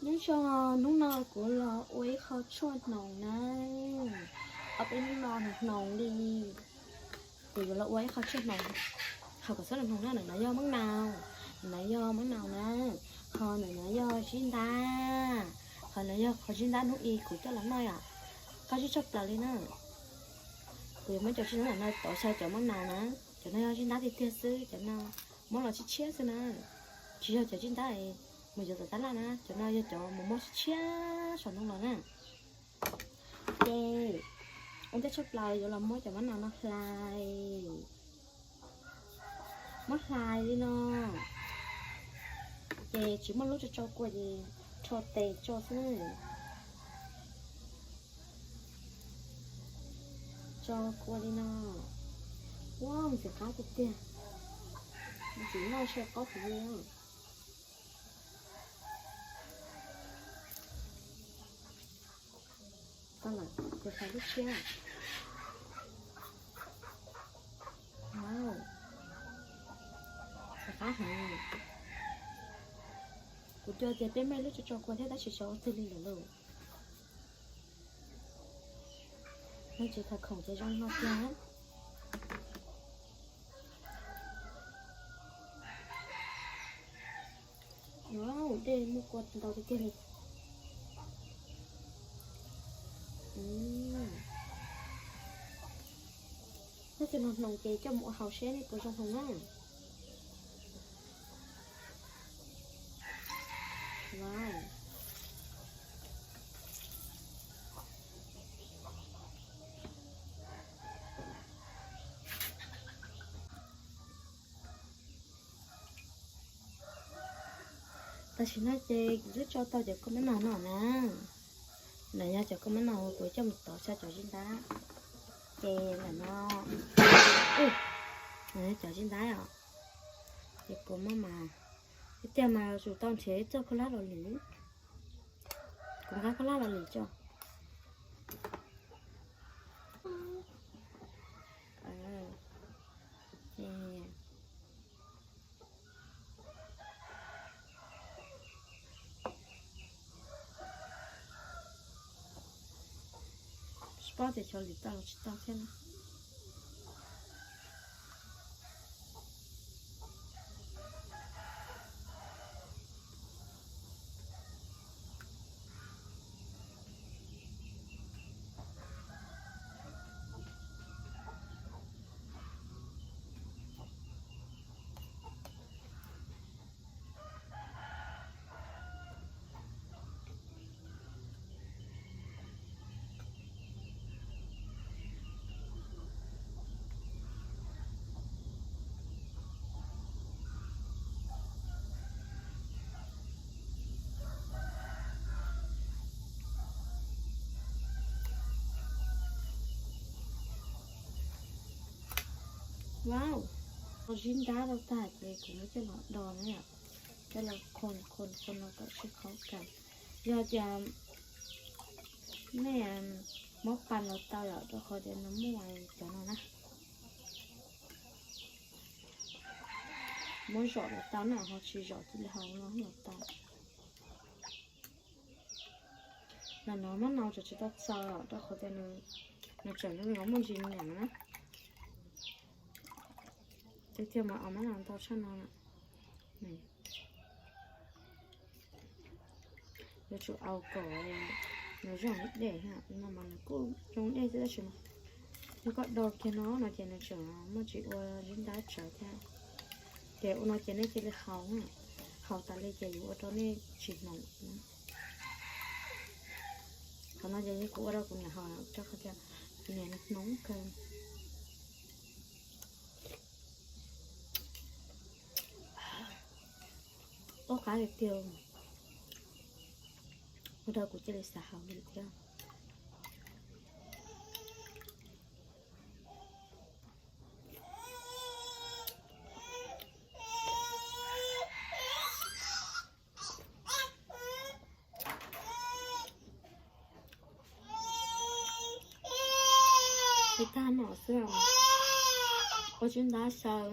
Nyob zoo, hnub no kuv los ua ib qho tshuaj hnoos na. Ob peb hnub no hnoos hnoos li, kuv yuav los ua ib qho tshuaj hnoos. Qhov kom xob los hnoos na, ntawm no yog mab nau, ntawm no yog mab nau na, qhov ntawm no yog zib ntab, qhov no yog qhov zib ntab hnub i kuv coj los noj yom. Qab zib tshaj plaws li na. Kuv yuav muab cov zib ntab ntawm no tov xyaw cov mab nau na. Cov no yog zib ntab tiag tiag xwb, cov no muab los tshiab tshiab xwb na. Tsis yog cov zib ntab mus yuav tom tab laj na, cov no yog cov mus muab tshiab tshiab saum ntoo los na. Ces ua ntej tshaj plaws yuav los muab cov mab nau no hlais, muab hlais li no. Ces tsis muaj lub tso tso kua ces rho tes tso xwb na. Tso kua li no. Ua ntxim qab tiag tiag, ntxim noj sai qob heev li. Tau lawm, kuv hlais lub tshiab. Wow, ntxim qab heev. Kuv cov tias peb muaj lub tso tso kua thiab tab sis xyov ua twg li lawm lauj. Nej tsis khaws khoom ces zoo li no tiag. Dej muaj kua ntau tiag tiag li. Nyob tus no hnoos ces coj mus ua haus seb nej puas zoo hnoos na. Wow. Tam sim no ces kuv twb tso tau cov kua mab nau no na. Ntawm yog cov kua mab nau kuv coj mus tov xyaw cov zib ntab. Ces ntawm no, ntawm no cov zib ntab os. Ces kuv muab mas, ib tiag mas yuav tsum tau nrhiav ib txoj khaub hlab los lwm. Kuv nqa khaub hlab los lwm tso. Tsis paub tias xyov lwm tau los tsis tau thiab na. Wow, zib ntab tau tag ces kuv muab coj los do na yom, coj los khon khon khon no kom sib qhov kas. Yog tias nej muab pas los tau yom, rau qhov tias nws muaj cov no na. Muab zom los tau na, ho tsis zom cia li haus no los tau. Ntawm no mab nau tseem tsis tau txaws rau qhov tias nws tseem zoo li muaj ntsis nyiam na. Tiag tiag mas mab nau ntau tshaj no. Yuav tsum haus kom nws zoo li dej no mas nws kuj zoo dej xwb tab sis mas yog koj do kiag no no ces nws tseem muaj tsis ua zib ntab tsawv thiab. Ces ua no ces nej cia li haus, haus tas li ces yuav ua rau nej tsis hnoos. Qhov no ces kuv ua rau kuv niam haus rau qhov tias kuv niam hnoos kawg. Ua qab tiag tiag, ua rau kuv cia li xav haus li thiab. Li tag no xwb, ua zib ntab xyaw